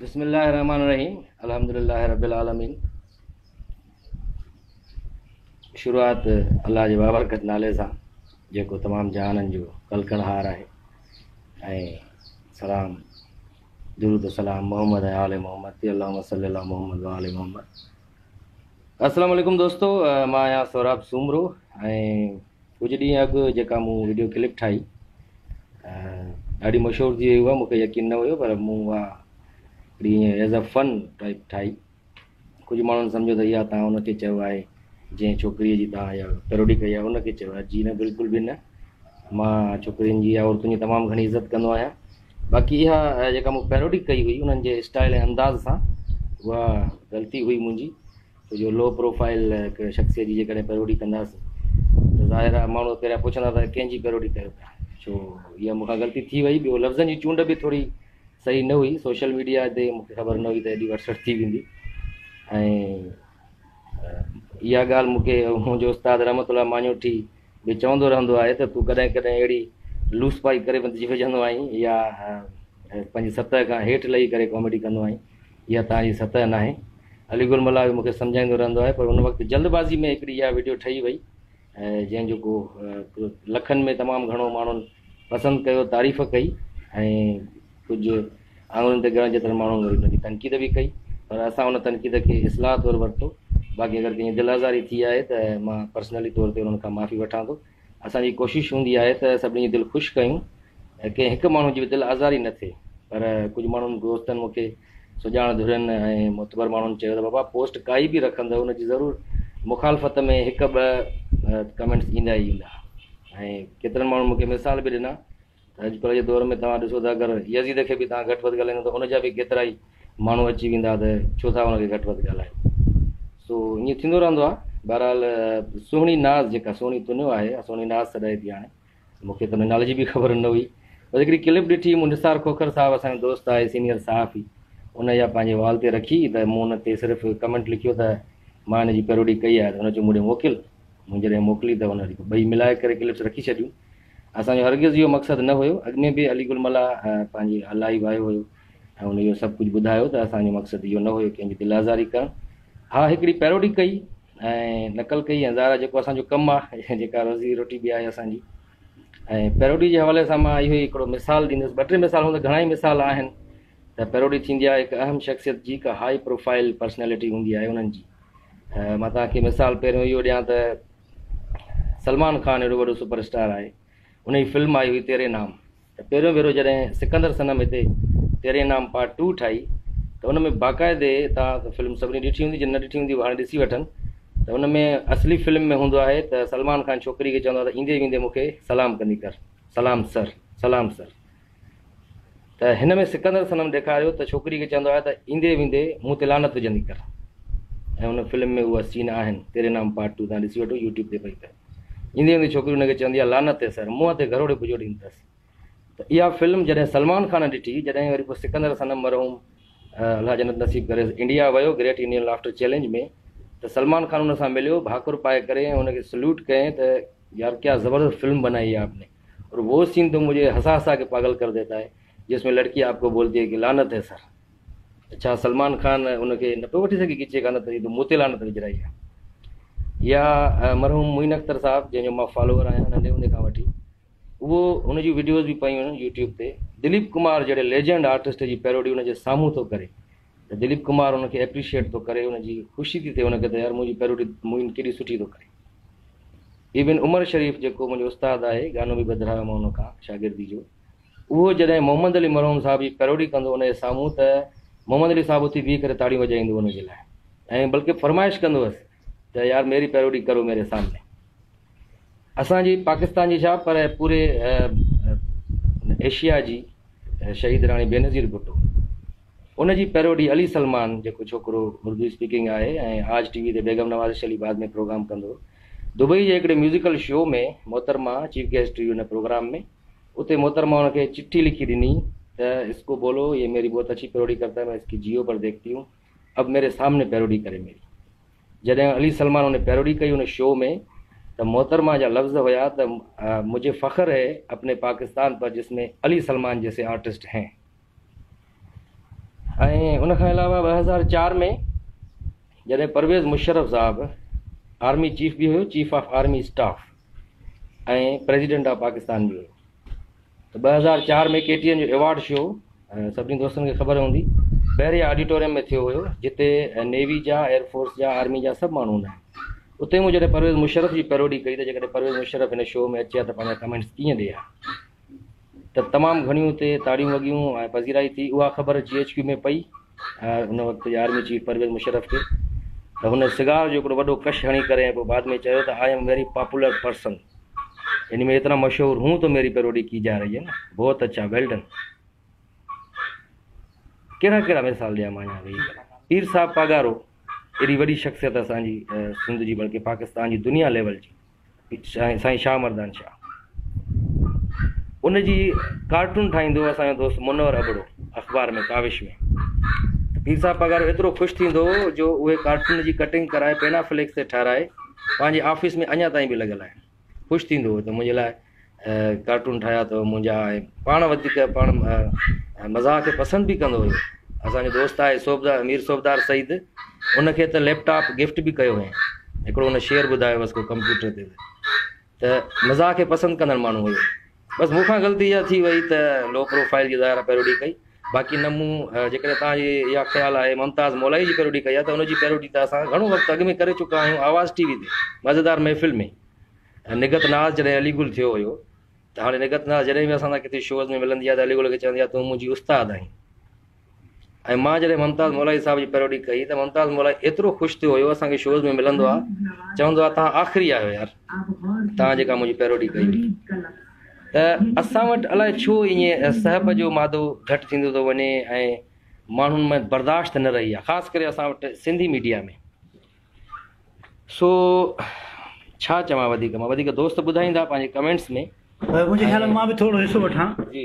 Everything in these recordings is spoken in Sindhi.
بسم الله الرحمن الرحيم الحمد لله رب العالمين شروعات الله جي بابرڪت نالي سان جيڪو تمام جهانن جو خلقڻهار آهي ۽ سلام درود سلام محمد ۽ آل محمد تي اللهم صلي علي محمد و آل محمد. السلام عليڪم دوستو، مان آهيان سهراب سومرو ۽ ڪجهه ڏينهن اڳ جيڪا مون وڊيو ڪلپ ٺاهي ڏاڍي مشهور ٿي وئي. اها مون کي يقين نه هيو پر مون اها هڪڙي ايز اي فن ٽائپ ٺاهي. ڪجهه ماڻهن سمجهيو ته اها توهان ان کي چيو آهي جنهن ڇوڪريء جي توهان اها پيروڊي ڪئي آهي ان کي چيو آهي. جي نه، بلڪل به نه. مان ڇوڪرين جي يا عورتن جي تمام گهڻي عزت ڪندو آهيان. باقي اها جيڪا مون پيروڊي ڪئي هئي انهن جي اسٽائل ۽ انداز سان، اها غلطي هئي منهنجي، ڇو جو لو پروفائل هڪ شخصيت جي جيڪڏهن پيروڊي ڪنداسين ته ظاهر آهي ماڻهو پهريان پڇندا ته ڪنهن جي پيروڊي ڪيو پيا. ڇو اها مون کان غلطي ٿي وئي. ٻيو لفظن جي چونڊ به ٿوري صحيح نه هئي. سوشل ميڊيا تي مون کي خبر نه هئي ته ايڏي وٽسٽ ٿي ويندي. ۽ اها ڳالهه مون کي منهنجو استاد رحمت الله ماڃوٺي به چوندو رهندو آهي ته تون ڪڏهن ڪڏهن اهڙي لوس پائي ڪري وجهندو آهين يا پنهنجي سطح کان هيٺ لهي ڪري ڪاميڊي ڪندو آهين، اها توهان جي سطح ناهي. علي گل ملاح به مون کي سمجهائيندو رهندو آهي. پر ان وقت جلدبازي ۾ هڪڙي اها وڊيو ٺهي وئي جنهن جو ڪو لکن ۾ تمام گهڻو ماڻهن پسند ڪيو، تعريف ڪئي ۽ ڪجهه آڱرين تي ڳڻڻ جيترن ماڻهن وري ان جي تنقيد به ڪئي، پر اسان ان تنقيد کي اصلاح طور ورتو. باقي اگر ڪنهن جي دل آزاري ٿي آهي ته مان پرسنلي طور تي انهن کان معافي وٺان ٿو. اسان جي ڪوشش هوندي آهي ته سڀني جي دل خوش ڪيون ۽ ڪنهن هڪ ماڻهو جي به دل آزاري نه ٿئي. پر ڪجهه ماڻهن دوستن مون کي سڄاڻ ڌرين ۽ معتبر ماڻهن چيو ته بابا پوسٽ ڪائي به رکندؤ ان جي ضرور مخالفت ۾ هڪ ٻه ڪمينٽس ايندا ئي ايندا. ۽ ڪيترن ماڻهن مون کي مثال به ڏنا ته اڄڪلهه جي دور ۾ توهان ڏسو ته اگر يزيد کي به توهان گهٽ وڌ ڳالهائيندو ته ان جا به ڪيترائي ماڻهو اچي ويندا ته ڇو ٿا ان کي گهٽ وڌ ڳالهايو. سو ائين ٿيندو رهندو آهي. بهرحال سهڻي ناز جيڪا سهڻي تنيو آهي، سهڻي ناز سڏائي ٿي هاڻي، مون کي ته ان نالي جي به خبر نه هئي. بس هڪڙي ڪلپ ڏٺي مون، نثار کوکر صاحب اسان جو دوست آهي، سينيئر صحافي، ان اها پنهنجي وال تي رکي ته مون ان تي صرف ڪمينٽ لکيو ته مان هن جي پيروڊي ڪئي آهي ته هن چيو مون ڏي موڪل. مون جڏهن موڪلي ته هن ٻئي ملائي ڪري ڪلپس رکي ڇڏيون. اسان جو هرگز اهو مقصد نه هيو. اڳ ۾ به علي گل ملاح پنهنجي لائيو آيو هيو ۽ ان اهو سڀ ڪجهه ٻڌايو ته اسان جو مقصد اهو نه هيو ڪنهن جي دل آزاري ڪرڻ. ها هڪڙي پيروڊي ڪئي ۽ نقل ڪئي ۽ ظاهر آهي جيڪو اسان جو ڪم آهي، جيڪا روزي روٽي به آهي اسان جي. ۽ پيروڊي جي حوالي سان مان اهو ئي هڪڙو مثال ڏيندس، ٻه ٽي مثال، هونء ته گهڻا ئي مثال آهن ته پيروڊي ٿيندي آهي هڪ اهم شخصيت جي، هڪ هائي پروفائل پرسنالٽي هوندي آهي انهن جي. مان توهان کي مثال پهريون اهو ڏيان ته سلمان خان ايڏو وڏو سپر اسٽار آهي، ان جي فلم آئي هئي تيري نام، ته پهريون ڀيرو جڏهن سڪندر صنم هتي تيري نام پارٽ ٽو ٺاهي ته ان ۾ باقاعدي توهان فلم سڀني ڏٺي هوندي، جن نه ڏٺي هوندي هاڻي ڏسي وٺن، ته ان ۾ اصلي فلم ۾ هوندو آهي ته سلمان خان ڇوڪري کي چوندو آهي ته ايندي ويندي مون کي سلام ڪندي ڪر، سلام سر، سلام سر. ته هن ۾ سڪندر صنم ڏيکاريو ته ڇوڪري کي چوندو آهي ته ايندي ويندي مون تي لعنت وجهندي ڪر. ۽ ان فلم ۾ اها سين آهن، تيري نام پارٽ ٽو توهان ڏسي وٺو يوٽيوب تي پئي. ته ايندي ويندي ڇوڪري ان کي چوندي آهي لعنت تي سر، منهن تي گهروڙي بجو ڏيندس. ته اها فلم جڏهن سلمان خان ڏٺي، جڏهن وري پوء سڪندر صنم مرحوم الله جنت نصيب ڪريس انڊيا ويو گريٽ انڊين لافٽر چئلينج ۾ ته سلمان خان ان سان مليو، ڀاڪر پائي ڪري ۽ ان کي سلوٽ ڪيائين ته يار ڪيا زبردست فلم بنائي هي آپ ني، اور وو سين تو مجهي هسا هسا ڪي پاگل ڪر ديتا هي جس ۾ لڙڪي آپ ڪو بولتي هي ڪي لعنت هي سر. ته ڇا سلمان خان ان کي نه پيو وٺي سگهي ڳچي کان ته تو مون تي لعنت وجهرائي آهي. يا مرحوم معين اختر صاحب جنهن جو مان فالوور آهيان ننڍي هوندي کان وٺي، اهو ان جون وڊيوز به پيون آهن يوٽيوب تي، دليپ ڪمار جهڙي ليجنڊ آرٽسٽ جي پيروڊي ان جي سامهون ٿو ڪري ته دليپ ڪمار ان کي اپريشيئيٽ ٿو ڪري، ان جي خوشي ٿي ٿئي ان کي ته يار منهنجي پيروڊي معين ڪيڏي سٺي ٿو ڪري. ايون عمر شريف جيڪو منهنجو استاد آهي، گانو به ٻڌرايو مان ان کان شاگردي جو، اهو جڏهن محمد علي مرحوم صاحب جي پيروڊي ڪندو ان جي سامهون ته محمد علي صاحب اٿي بيهي ڪري تاڙيون وڄائيندو ان جي لاء ۽ بلڪه فرمائش ڪندو هئس ته يار ميري پيروڊي ڪرو ميري سامني. اسان جي پاڪستان جي ڇا پر پوري ايشيا جي شهيد راڻي بينظير ڀٽو ان جي پيروڊي علي سلمان جيڪو ڇوڪرو اردو اسپيڪنگ آهي ۽ آج ٽي وي تي بيگم نوازش علي بعد ۾ پروگرام ڪندو هو، دبئي جي هڪڙي ميوزيڪل شو ۾ محترمه چيف گيسٽ هئي ان پروگرام ۾، اتي محترمه ان کي چٺي لکي ڏني ته اس ڪو بولو يي ميري بهت اڇي پيروڊي ڪرتا هي، مين اس ڪي جيو پر ديکتي هون، اب ميري سامني پيروڊي ڪري ميري. جڏهن علي سلمان ان پيروڊي ڪئي ان شو ۾ ته محترمه جا لفظ هيا ته مجهي فخر هي اپني پاڪستان پر جس ۾ علي سلمان جيسي آرٽسٽ هين. ۽ ان کان علاوه 2004 ۾ جڏهن پرويز مشرف صاحب آرمي چيف به هيو، chief of army staff ۽ president of Pakistan به هيو ته 2004 ۾ ڪي ٽي اين جو ايوارڊ شو سڀني دوستن کي خبر هوندي بحريه آڊيٽوريم ۾ ٿيو هيو جتي نيوي جا، ايئر فورس جا، آرمي جا سڀ ماڻهو هوندا آهن. اتي مون جڏهن پرويز مشرف جي پيروڊي ڪئي ته جيڪڏهن پرويز مشرف هن شو ۾ اچي ها ته پنهنجا ڪمينٽس ڪيئن ڏي ها ته تمام گهڻيون اتي تاڙيون وڳيون ۽ پذيرائي ٿي. اها خبر جي ايڇ ڪيو ۾ پئي ان وقت جي آرمي چيف پرويز مشرف کي ته هن سگار جو هڪڙو وڏو ڪش هڻي ڪري ۽ پوء بعد ۾ چيو ته I am very popular person يعني مين اتنا مشهور هون تو ميري پيروڊي ڪي جا رهي هي نه بهت اڇا ويل ڊن. ڪهڙا ڪهڙا مثال ڏيان مان اڃا ويهي ڪري. پير صاحب پاڳارو ايڏي وڏي شخصيت اسان جي سنڌ جي بلڪه پاڪستان جي دنيا ليول جي سائين شاهه مردان شاهه ان جي ڪارٽون ٺاهيندو هو اسان جو دوست منور ابڙو اخبار ۾ ڪاوش ۾ ته پير صاحب پاڳارو ايترو خوش ٿيندو هو جو اهي ڪارٽون جي ڪٽنگ ڪرائي پينا فليڪس تي ٺهرائي پنهنجي آفيس ۾ اڃا تائين به لڳل آهن خوش ٿيندو هو ته منهنجي لاء ڪارٽون ٺاهيا اٿو منهنجا ۽ پاڻ وڌيڪ پاڻ مزاح کي پسند به ڪندو هيو اسانجو دوست آهي صوبدار مير صوبدار سعيد ان کي ته ليپ ٽاپ گفٽ به ڪيو هئائين هڪڙو ان شعر ٻڌايو هوس ڪو ڪمپيوٽر تي ته مزاح کي پسند ڪندڙ ماڻهو هيو بس مون کان غلطي اها ٿي وئي ته لو پروفائل جي ظاهر پيروڊي ڪئي باقي نه مون جيڪڏهن توهان جي اها خيال آهي ممتاز مولائي جي پيروڊي ڪئي آهي ته ان جي پيروڊي ته اسان گهڻو وقت اڳ ۾ ڪري چڪا آهيون آواز ٽي وي تي مزيدار محفل ۾ نگهت ناز جڏهن علي گل ٿيو هيو ته هاڻي نگهت ناز جڏهن به اسان سان ڪٿي شوز ۾ ملندي آهي ته علي گل کي چوندي آهي تون منهنجي استاد آهين ۽ مان جڏهن ممتاز مولائي صاحب جي پيروڊي ڪئي ته ممتاز مولائي ايترو خوش ٿيو هيو اسان کي شوز ۾ ملندو آهي چوندو آهي توهان آخري آهيو يار توهان جيڪا منهنجي پيروڊي ڪئي هئي ته اسان وٽ الائي ڇو ائين سهپ جو مادو گهٽ ٿيندو ٿو وڃي ۽ ماڻهن ۾ برداشت نه رهي آهي خاص ڪري اسان وٽ سنڌي ميڊيا ۾ سو ڇا چوان وڌيڪ مان وڌيڪ دوست ٻڌائيندا پنهنجي ڪمينٽس ۾. منهنجي خيال ۾ مان به ٿورو حصو وٺان. جي.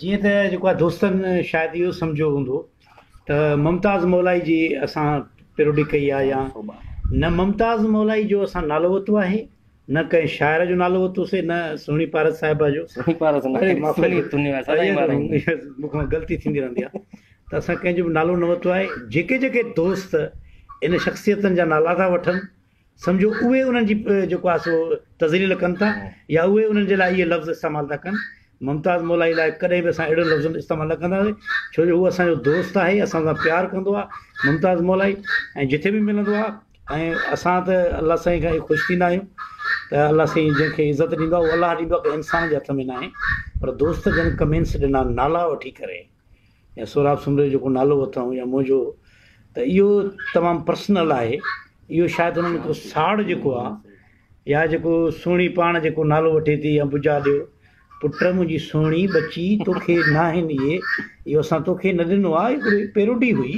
جيئن ته جيڪو آهي دوستن شايد اهو سمجهيو هوندو ته ممتاز مولائي جي اسان پيروڊي ڪئي آهي يا نه ممتاز مولائي جو اسان نالو ورتو آهي نه ڪنهن شاعر جو نالو ورتوسي نه سهڻي پارس صاحبه جو. سهڻي پارس نه سهڻي تنيو آهي سدائين مارائيندي. مون کان غلطي ٿيندي رهندي آهي. ته اسان ڪنهن جو به نالو نه ورتو آهي، جيڪي جيڪي دوست ان شخصيتن جا نالا ٿا وٺن، سمجهو اهي انهن جي جيڪو آهي سو تذليل ڪن ٿا يا اهي انهن جي لاء اهي لفظ استعمال ٿا ڪن. ممتاز مولائي لاء ڪڏهن به اسان اهڙن لفظن جو استعمال نه ڪنداسين، ڇو جو هو اسان جو دوست آهي، اسان سان پيار ڪندو آهي ممتاز مولائي ۽ جٿي به ملندو آهي ۽ اسان ته الله سائين کان خوش ٿيندا آهيون ته الله سائين جنهن کي عزت ڏيندو آهي اهو الله ڏيندو آهي ڪنهن انسان جي هٿ ۾ ناهي پر دوست جن ڪمينٽس ڏنا نالا وٺي ڪري يا سهراب سومري جو جيڪو نالو ورتائون يا منهنجو ته اهو تمام پرسنل آهي اهو شايد انهن ڪو ساڙ جيڪو آ يا جيڪو سهڻي پاڻ جيڪو نالو وٺي ٿي يا بجا ڏيو پٽ منهنجي سهڻي ٻچي توکي ناهن اهي اهو اسان توکي نه ڏنو آ هڪڙي پيروڊي هئي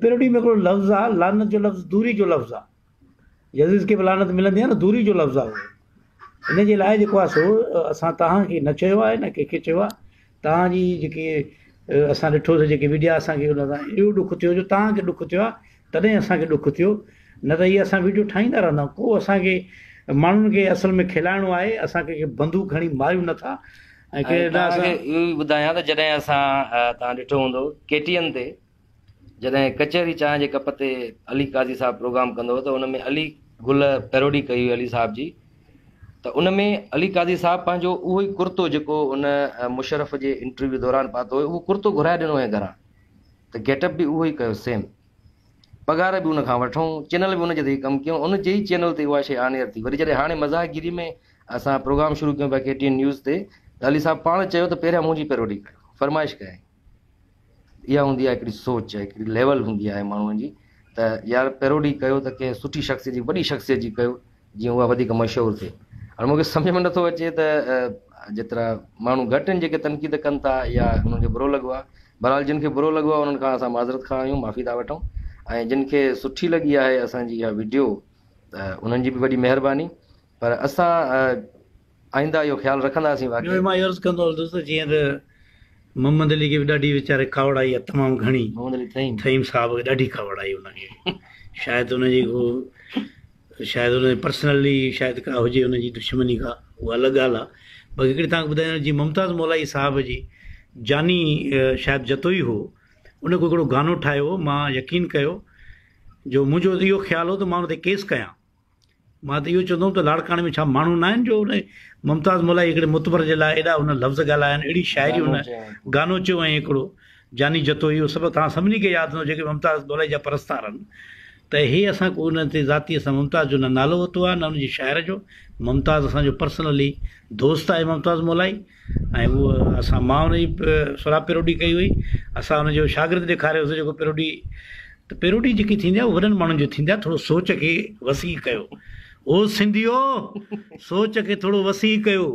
پيروڊي ۾ هڪڙو لفظ آ لعنت جو لفظ دوري جو لفظ آ يزيد کي به لعنت ملندي آهي نه دوري جو لفظ آهي اهو ان جي لاء جيڪو آهي سو اسان توهان کي نه چيو آهي نه ڪنهن کي چيو آهي توهان جي جيڪي اسان ڏٺوسي جيڪي ويڊيا اسان کي ان سان اهو ڏک ٿيو جو توهان کي ڏک ٿيو آهي تڏهن اسان کي ڏک ٿيو نه ته هي اسان ويڊيو ٺاهيندا رهندا آهيون ڪو اسان کي ماڻهن کي اصل ۾ کلائڻو آهي اسان ڪنهن کي بندوق کڻي ماريون نٿا ۽ ڪنهن توهان کي اهو به ٻڌايان ته جڏهن اسان توهان ڏٺو هوندو ڪي ٽي اين تي جڏهن ڪچهري چانهه جي ڪپ تي علي قاضي صاحب پروگرام ڪندو هو ته ان ۾ علي گل پيروڊي ڪئي هئي علي صاحب جي ته ان ۾ علي قاضي صاحب پنهنجو اهو ئي ڪرتو جيڪو ان مشرف جي انٽرويو دوران پاتو هو اهو ڪرتو گهرائي ڏنو هئائين گهران ته گيٽ اپ به اهو ئي ڪيو سيم پگهار به ان کان وٺون چينل به ان جي تي ڪم ڪيون ان جي ئي چينل تي اها شي آن ايئر ٿي وري جڏهن هاڻي مزاح گيري ۾ اسان پروگرام شروع ڪيون پيا ڪي ٽي اين نيوز تي ته علي صاحب پاڻ چيو ته پهريان منهنجي پيروڊي ڪيو فرمائش ڪيائين اها هوندي آهي هڪڙي سوچ هڪڙي ليول هوندي آهي ماڻهوء جي ته يار پيروڊي ڪيو ته ڪنهن سٺي شخصيت جي وڏي شخصيت جي ڪيو جيئن اها وڌيڪ مشهور ٿئي هاڻي مونکي سمجهه ۾ نٿو اچي ته جيترا ماڻهو گهٽ آهن جيڪي تنقيد ڪن ٿا يا انهن کي برو لڳو آهي بهرحال جن کي برو لڳو آهي انهن کان اسان معذرت خواهه آهيون معافي ٿا وٺون ۽ جن کي سٺي لڳي آهي اسان جي اها وڊيو ته انهن جي به وڏي مهرباني پر اسان آئنده اهو خيال رکنداسين واقعي. ٻيو مان اهو عرض ڪندو هلندس ته جيئن ته محمد علي کي به ڏاڍي ويچاري ڪاوڙ آئي آهي تمام گهڻي. محمد علي ٿهيم. ٿهيم صاحب کي ڏاڍي ڪاوڙ آئي ان کي شايد ان جي ڪو شايد ان جي پرسنلي شايد ڪا هجي ان جي دشمني ڪا اها الڳ ڳالهه آهي باقي هڪڙي توهان کي ٻڌايان جي ممتاز مولائي صاحب جي جاني شايد جتوئي هو. ان ڪو هڪڙو گانو ٺاهيو هو مان يقين ڪيو جو منهنجو اهو خيال هو ته مان ان تي ڪيس ڪيان مان ته اهو چوندو هوم ته لاڙڪاڻي ۾ ڇا ماڻهو نه آهن جو ان ممتاز مولائي هڪڙي معتبر جي لاء ايڏا هن لفظ ڳالهايا آهن اهڙي شاعري هن گانو چيو ۽ هڪڙو جاني جتوئي اهو سڀ توهان سڀني کي ياد هوندو جيڪي ممتاز مولائي جا پرستار آهن ته هي اسان ڪو ان تي ذاتي اسان ممتاز جو نه نالو ورتو آهي نه ان جي شاعر جو ممتاز اسان جو پرسنلي دوست آهي ممتاز مولائي ۽ اهو اسان مان ان جي سهراب پيروڊي ڪئي هئي اسان ان جو شاگرد ڏيکاريو هوسي جيڪو پيروڊي ته پيروڊي جيڪي ٿيندي آهي اهو وڏن ماڻهن جي ٿيندي آهي ٿورو سوچ کي وسيع ڪيو او سنڌيو سوچ کي ٿورو وسيع ڪيو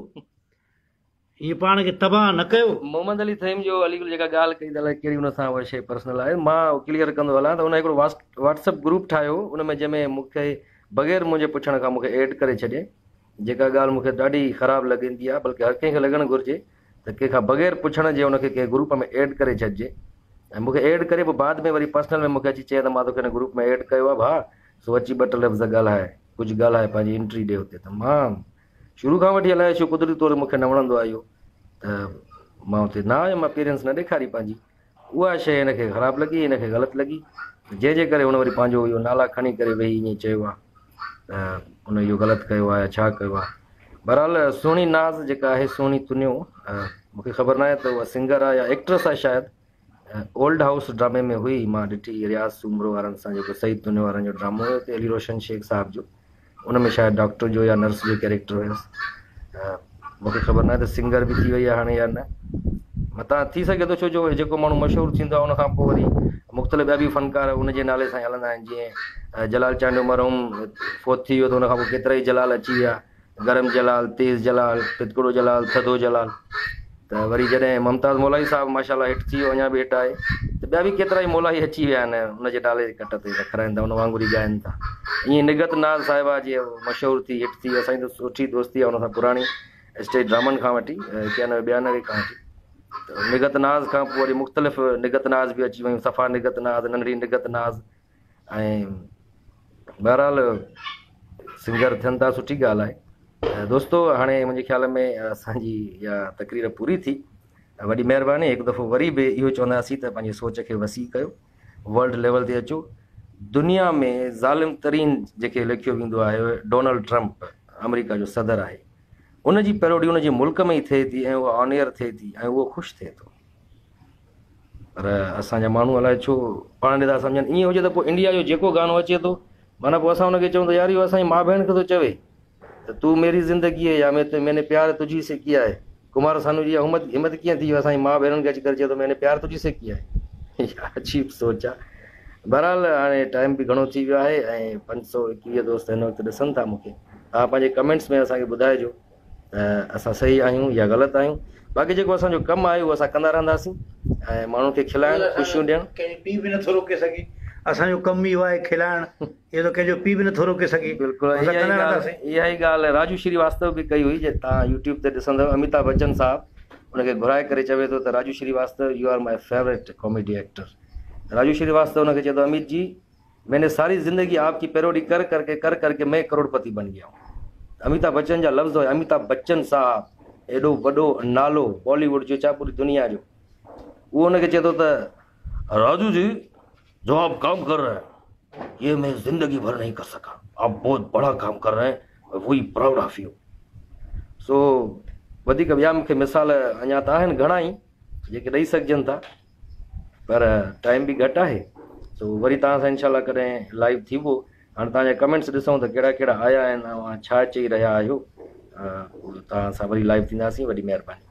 ائين پاڻ کي تباهه نه ڪيو. محمد علي ٿهيم جو علي گل جيڪا ڳالهه ڪئي ته الائي ڪهڙي ان سان اها شيء پرسنل آهي مان ڪليئر ڪندو هلان ته ان هڪڙو واٽس اپ گروپ ٺاهيو ان ۾ جنهن ۾ مون کي بغير منهنجي پڇڻ کان مون کي ايڊ ڪري ڇڏيائين جيڪا ڳالهه مون کي ڏاڍي خراب لڳندي آهي بلڪه هر ڪنهن کي لڳڻ گهرجي ته ڪنهن کان بغير پڇڻ جي ان کي ڪنهن گروپ ۾ ايڊ ڪري ڇڏجي ۽ مون کي ايڊ ڪري پوء بعد ۾ وري پرسنل ۾ مون کي اچي چئي ته مان توکي هن گروپ ۾ ايڊ ڪيو آهي ڀاء سو اچي ٻه ٽي لفظ ڳالهاء ڪجهه ڳالهاء پنهنجي انٽري ڏي اتي ته مان شروع کان وٺي الائي ڇو قدرتي طور مون کي نه وڻندو آهي اهو ته مان اتي نه آيم اپيئرنس نه ڏيکاري پنهنجي اها شيء هن کي خراب لڳي، هن کي غلط لڳي، جنهن جي ڪري هن وري پنهنجو اهو نالا کڻي ڪري ويهي ائين چيو آهي ته هن اهو غلط ڪيو آهي يا ڇا ڪيو آهي. بهرحال سهڻي ناز جيڪا آهي سهڻي تنيو مون کي خبر ناهي ته اها سنگر آهي يا ايڪٽرس آهي شايد اولڊ هائوس ڊرامي ۾ هئي مان ڏٺي رياض سومرو وارن سان جيڪو سعيد تنيو وارن جو ڊرامو هيو اتي علي روشن شيخ صاحب جو ان ۾ شايد ڊاڪٽر جو يا نرس جو ڪيريڪٽر هيس مون کي خبر ناهي ته سنگر به ٿي وئي آهي هاڻي يا نه متان ٿي سگهي ٿو ڇو جو جيڪو ماڻهو مشهور ٿيندو آهي ان کان پوء وري مختلف ٻيا به فنڪار ان جي نالي سان هلندا آهن جيئن جلال چانڊيو مرحوم فوت ٿي ويو ته ان کان پوء ڪيترا ئي جلال اچي ويا گرم جلال، تيز جلال، پتڪڙو جلال، ٿڌو جلال ته وري جڏهن ممتاز مولائي صاحب ماشاء الله هٽ ٿي ويو اڃا به هٽ آهي ته ٻيا به ڪيترا ئي مولائي اچي ويا آهن ان جي نالي جي ڪٽ تي رکرائن ٿا ان وانگر ئي ڳائن ٿا ائين نگهت ناز صاحبه جي مشهور ٿي هٽ ٿي اسان جي ته سٺي دوستي آهي ان سان پراڻي اسٽيج ڊرامن کان وٺي 91 92 کان وٺي ته نگهت ناز کان پوء وري مختلف نگهت ناز به اچي ويون صفا نگهت ناز ننڍڙي نگهت ناز ۽ بهرحال سنگر ٿين ٿا سٺي ڳالهه آهي دوستو هاڻي منهنجي خيال ۾ اسانجي اها تقرير پوري ٿي وڏي مهرباني هڪ دفعو وري به اهو چونداسين ته پنهنجي سوچ کي وسيع ڪيو ورلڊ ليول تي اچو دنيا ۾ ظالم ترين جيڪي ليکيو ويندو آهي ڊونلڊ ٽرمپ آمريڪا جو صدر آهي ان جي پيروڊي ان جي ملڪ ۾ ئي ٿئي ٿي ۽ اها آن ايئر ٿئي ٿي ۽ اهو خوش ٿئي ٿو پر اسان جا ماڻهو الائي ڇو پاڻ ڏي ٿا سمجهن ائين هجي ته پوء انڊيا جو جيڪو گانو اچي ٿو معنيٰ پوء اسان ان کي چئون ته يار اهو اسان جي ماء ڀيڻ کي ٿو چوي ته تو ميري زندگي هي يا مين ني پيار تجهي سي ڪيا هي ڪمار سانو جي همت همت ڪيئن ٿي جو اسان جي ماء ڀيڻن کي اچي ڪري چئي ٿو مين ني پيار تجهي سي ڪيا هي عجيب سوچ آ بهرحال هاڻي ٽائيم به گهڻو ٿي ويو آهي ۽ 521 دوست هن وقت ڏسن ٿا مون کي توهان پنهنجي ڪمينٽس ۾ اسان کي ٻڌائجو ته اسان صحيح آهيون يا غلط آهيون باقي جيڪو اسان جو ڪم آهي اهو اسان ڪندا رهنداسين ۽ ماڻهن کي کلائڻ خوشيون ڏيڻ. ڪنهن جو پيء به نٿو روڪي سگهي اسان جو ڪم اهو آهي کلائڻ اهو ته ڪنهن جو پيء به نٿو روڪي سگهي بلڪل اها ئي ڳالهه راجو شري واستو به ڪئي هئي جي توهان يوٽيوب تي ڏسندؤ اميتاڀ بچن صاحب ان کي گهرائي ڪري چوي ٿو ته Raju Srivastava you are my favourite comedy actor Raju Srivastava ان کي چئي ٿو اميت جي مين ني ساري زندگي آپ ڪي پيروڊي ڪر ڪر ڪي ڪر ڪر ڪي مين ڪروڙ پتي بن گيا هون اميتاڀ بچن جا لفظ هيا اميتاڀ بچن صاحب ايڏو وڏو نالو بالي ووڊ جو ڇا پوري دنيا جو اهو ان کي چئي ٿو ته راجو جي جو آپ ڪام ڪر رهي هي یہ مين زندگي ڀر نهين ڪر سکا آپ بهت بڙا ڪام ڪر رهي هي وي پرائوڊ آف you سو وڌيڪ ٻيا مون کي مثال اڃا ته آهن گهڻا ئي جيڪي ڏئي سگهجن ٿا پر ٽائيم به گهٽ آهي سو وري توهان سان انشاء الله ڪڏهن لائيو ٿيبو هاڻي توهان جا ڪمينٽس ڏسون ته ڪهڙا ڪهڙا آيا آهن اوهان ڇا چئي رهيا آهيو توهان سان وري لائيو ٿينداسين وڏي مهرباني.